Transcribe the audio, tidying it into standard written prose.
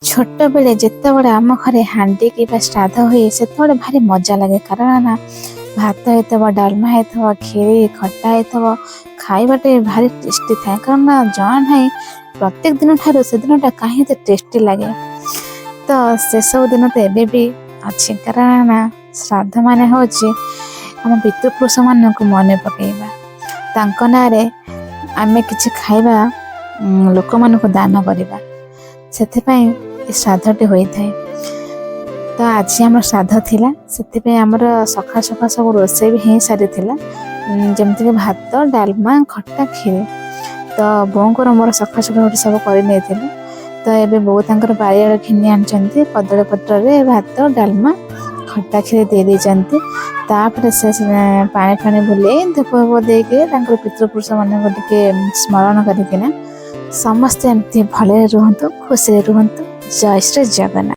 ଛୋଟବେଳେ ଯେତେବେଳେ ଆମ ଘରେ ହାଣ୍ଡି କିମ୍ବା ଶ୍ରାଦ୍ଧ ହୁଏ, ସେତେବେଳେ ଭାରି ମଜା ଲାଗେ। କାରଣ ନା ଭାତ ହେଇଥିବ, ଡାଲମା ହେଇଥିବ, କ୍ଷୀରି, ଖଟା ହେଇଥିବ। ଖାଇବାଟା ବି ଭାରି ଟେଷ୍ଟି ଥାଏ। କାରଣ ନା ଜଣା ନାହିଁ, ପ୍ରତ୍ୟେକ ଦିନ ଠାରୁ ସେଦିନଟା କାହିଁ ଏତେ ଟେଷ୍ଟି ଲାଗେ। ତ ସେସବୁ ଦିନ ତ ଏବେ ବି ଅଛି। କାରଣ ନା ଶ୍ରାଦ୍ଧ ମାନେ ହେଉଛି ଆମ ପିତୃପୁରୁଷମାନଙ୍କୁ ମନେ ପକେଇବା, ତାଙ୍କ ନାଁରେ ଆମେ କିଛି ଖାଇବା ଲୋକମାନଙ୍କୁ ଦାନ କରିବା। ସେଥିପାଇଁ ଏ ଶ୍ରାଦ୍ଧଟି ହୋଇଥାଏ। ତ ଆଜି ଆମର ଶ୍ରାଦ୍ଧ ଥିଲା, ସେଥିପାଇଁ ଆମର ସକାଳୁ ସକାଳୁ ସବୁ ରୋଷେଇ ବି ହେଇ ସାରିଥିଲା, ଯେମିତିକି ଭାତ, ଡାଲମା, ଖଟା, କ୍ଷୀରି। ତ ବୋଉଙ୍କର ମୋର ସକାଳୁ ସକାଳୁ ଗୋଟେ ସବୁ କରିନେଇଥିଲୁ। ତ ଏବେ ବୋଉ ତାଙ୍କର ବାରିଆଡ଼େ ଘିନି ଆଣିଛନ୍ତି, କଦଳୀ ପତ୍ରରେ ଭାତ, ଡାଲମା, ଖଟା, କ୍ଷୀରି ଦେଇ ଦେଇଛନ୍ତି। ତାପରେ ସେ ପାଣି ଫାଣି ବୁଲେଇ, ଧୂପ ଫୂପ ଦେଇକି, ତାଙ୍କର ପିତୃପୁରୁଷମାନଙ୍କୁ ଟିକେ ସ୍ମରଣ କରିକିନା, ସମସ୍ତେ ଏମିତି ଭଲରେ ରୁହନ୍ତୁ, ଖୁସିରେ ରୁହନ୍ତୁ। ଜୟ ଶ୍ରୀ ଜଗନ୍ନାଥ।